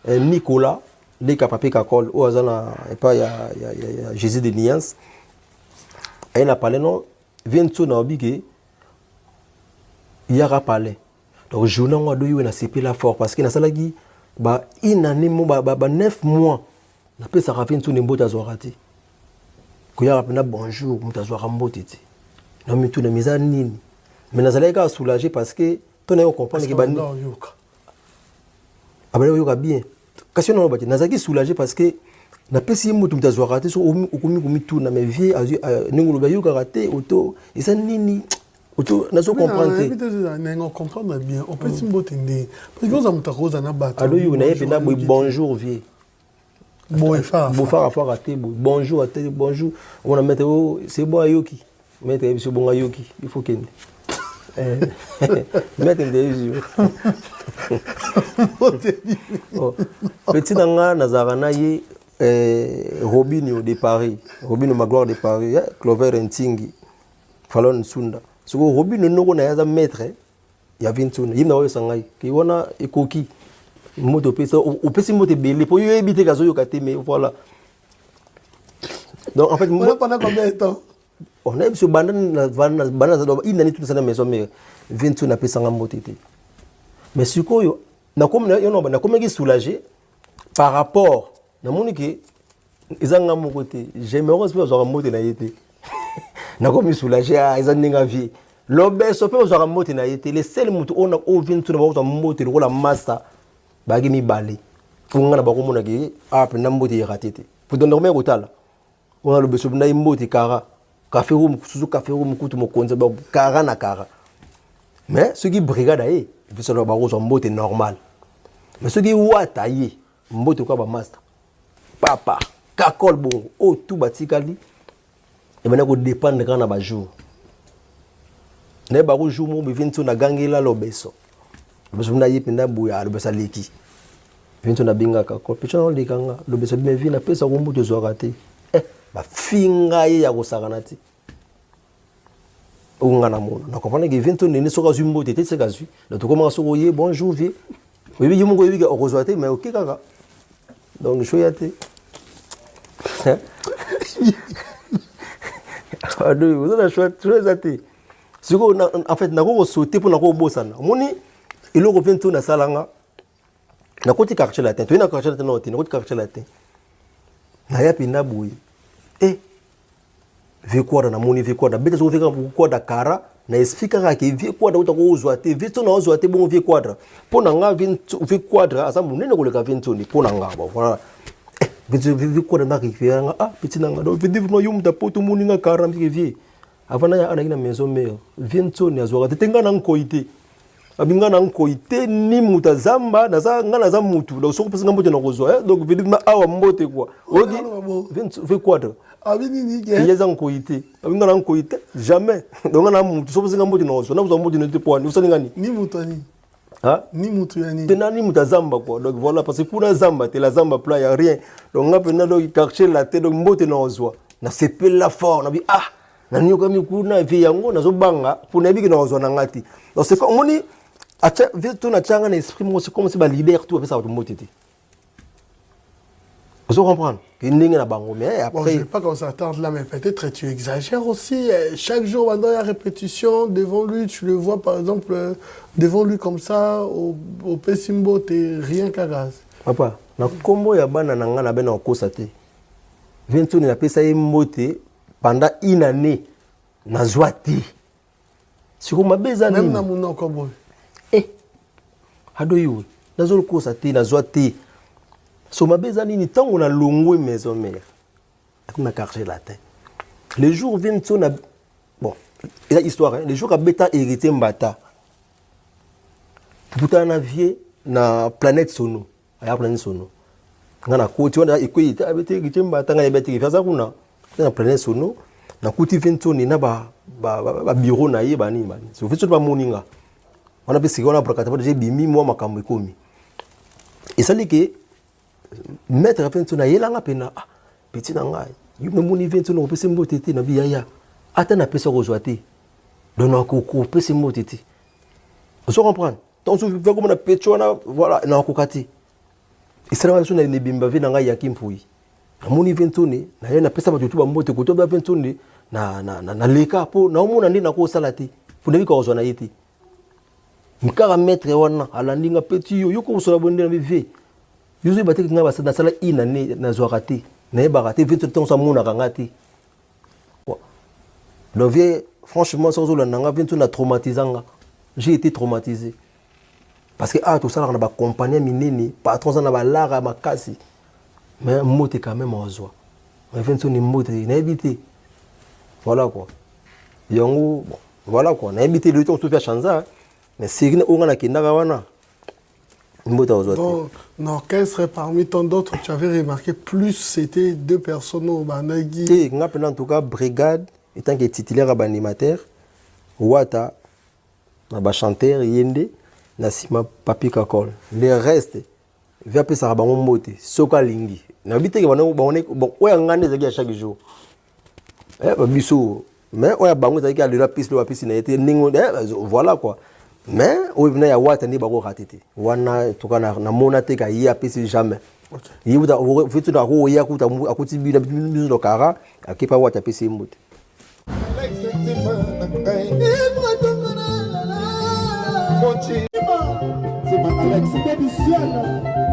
Nicolas leka papi kakol oyo aza na epai ya Jésus de Nuance, aye na palais. Non, vieux Nsoni alobi ke yaka palais. Donc journée yango, adoyi oyo, nasepela fort parce que nasalaki ba une année mo ba 9 mois, napesaka vieux Nsoni mbote, azwaka te. Koyaka mpena bonjour, moto azwaka mbote te. Na mituna eza nini? Mais nazalaki kaka soulagé parce que to naye comprendre ke abali oyoka bien. Kasi yo naloba te, nazalaki soulagé parce que napesi ye moto, moto azwaka te. So okomi komituna, mais vieux ndenge olobi, ayokaka te, oto eza nini? Oto nazo comprendre te. Ndenge comprendre bien, opesi mbote ndenge, parce que oza moto akoza na bato. Aloyo na ye mpenza boye: "Bonjour, vieux." Boye. Bofarafara te, boye bonjour ate, bonjour. Omona maître o, c'est bon, ayoki. Maître yebi so bongo, ayoki, il faut kende. Maître nde yebi. Petit na nga, nazalaka na ye, Robinio de Paris, Robinio Magloire de Paris, Clover Ntingi, Falon Nsunda. Sikoyo Robinio, noko na ye aza maître ya Vinsuna. Ye na oyesa ngai ke wana ekoki moto opesi, opesi moto ebele mpo yo oyebi te, kazoyoka te. Mais voilà, donc en fait pendant combien de temps? On a biso banda banda une année, tout ça na maison mère, Vinsuna apesanga mbote te. Mais sikoyo nakomaki soulagé par rapport namoni ke eza nga moko te. J'aimerais mpe bazwaka mbote na ye te. Nakomi soulagé. Ah, eza ndenge avie lobeso mpe bazwaka mbote na ye te. Le seul motu oyo Vinsuna bakozwa mbote lokola masa, bayaki mibale. Fo nga na bakomonaki a mpenza mbote eyaka te te. Po donc nakomaki kotala wana lobeso mpenza ye mbote kara café room susu, café room kutu mokonzi kara na kara. Mais soki brigade aye, biso bakozwa mbote normal. Mais soki wata ye, mbote kwa bamaster, papa kakol bongo, oyo tu batikali ebanda kodépendre kaka na bajour. Nayebako jour moko boye, nti nagangela lobeso, lobeso mpenza ye mpenza boye, lobeso aleki. Nti nabengaka pecho, naoleka nga lobeso bime vi, napesako mbote, ezwaka te. Bafinga ye ya kosakana te. Oyo nga namona, na comprendre ke vieux nene soki azwi mbote te, seka azwi. Donc tokomaka, soki oye "Bonjour, vieux", oyebi ye moko, oyebi ke okozwa te, mais oke kaka. Donc choya te, oza na choix, choix eza te. Sikoyo en fait nakoki kosaute mpo nakoki kobosana. Omoni eloko mpe nto nasalanga, nakoti Quartier Latin, toye na Quartier Latin nao te. Nakoti Quartier Latin, naya mpenza boye, e vieux Quadra, namoni vieux Quadra, beta soko vieux Quadra kara na esprit kaka ke vieux Quadra uta kozwa te, vieux Nsoni ozwa te. Bongo vieux Quadra, mpo na nga vieux Quadra aza monene koleka vieux Nsoni mpo na nga. Bon, voilà, vieux Quadra na récupéré nga. Ah, petit na nga, donc vieux vraiment, yo moto apo tomoni nga kara mbike. Vieux avant naya anaki na maison mère, vieux Nsoni azwaka te te. Nga na nkoi te, abi nga na nkoi te, ni moto azamba naza, nga naza mutu. Donc soki opesi nga mbote, nakozwa. Donc veut dire awa mbote quoi, oyoki vieux Quadra? Abi nini? Ke eza nkoi te, abi nga na nkoi te jamais. Donc nga na mutu, soki opesi nga mbote, nakozwa, nakozwa mbote no te. Po ani osali nga nini? Ni moto ani? Ni mutu ya nini? Te, nani moto azamba quoi. Donc voilà, parce que kuna zamba te, la zamba plat ya rien. Donc nga mpena, donc Quartier Latin, donc mbote nakozwa. Nasepela fort, nabi ah, naniokami kuna vieux yango, nazobanga mpo nayebi ke nakozwa na nga te. Donc c'est omoni vieux to natianga na esprit moko, c'est comme si baleader tout bapesaka bato mbote te. Ozo comprendre ke ndenge na bango, mais Bon, après je ne vais pas qu'on s'attarde là, mais peut-être tu exagères aussi. Chaque jour, pendant la répétition, devant lui, tu le vois par exemple, devant lui comme ça, au Pessimbo, t'es rien qu'à gaz. Papa, na nkombo ya bana na ngai, na be na kokosa te. Vieux Nsoni, napesa ye mbote pendant une année, nazwa te. Sikoyo mabe eza Même nini? na monoko boye. Eh, adoyiwe, nazolokosa te, nazwa te. So mabe eza nini? Ntango nalongwe maison mère, akomi na Quartier Latin, le jour vieux Nsoni, bon, eza histoire, hein? Le jour abeta Héritier Mbata, tokutana na vieux na Planète Sono. Aya Planète Sono, nga nakoti wana, ekwei te, abeti Héritier Mbata. Nga yebi te aza kuna te. Na Planète Sono, nakuti vieux Nsoni na babureau na ye, banini banini. So vieux Nsoni bamoni nga wana mpe. Sika wana brakata déjà ebimi, mwa makambo ekomi, esali ke maître vieux Nsoni ayelanga mpena: "Ah, petit na ngai, yo namoni vieux Nsoni okopesa mbote te." Nabi: "Yaya, ata napesa, kozwa te. Donc nakopesa mbote te." Ozo comprendre? Donc soki komona pecho wana, voilà, nakoka te. Esalamaka biso na ebemba vie na ngai ya Kimpui. Namoni vie Nsone, naye napesa bato tu bambote koto ba vie Nsone na na na naleka mpo naomona nde nakosala te mpo nayebi kozwa na ye te. Kaka maître wana alandi nga petit yo yo kosola bonde na vie. Yo zoyeba te nga nasala une année nazwaka te. Nayebaka te vie Nsone ntango amonaka nga te. Donc vie franchement soki ozolanda nga vie Nsone na traumatisa nga. J'ai été traumatisé. Parce que awa tosalaka na ba compagnie minene, patron aza na ba lara ya makasi. Mais mbote quand même ozwa. Mais vie Nsone mbote nayebi te. Voilà quoi. Yango bon, voilà quoi. Nayebi te le temps soki achanza, mais série oyo nga nakendaka wana mbote ozwa te. Donc, l'orchestre, parmi tant d'autres, tu avais remarqué plus c'était deux personnes au Banagi. Te nga mpena en tout cas brigade étant que titulaire ya baanimateur Wata na bachanteur ye nde na nsima Papi Kakol, le reste vi apesaka bango mbote soki alingi. Nayebi teke bon oyo ya nga nde ezalaki ya chaque jour, biso, mais oyo ya bango ezalaki ya lelo apesi lelo apesi na ye te ndenge voilà quoi. Mais oyo na ya Wata nde bakorater te wana, en tout cas namona te ka ye apesi jamais. Ye kuta fetu na akoya kuta akuti bino biso na kara akepa Wata apesi ye mbote. Alex, Alex.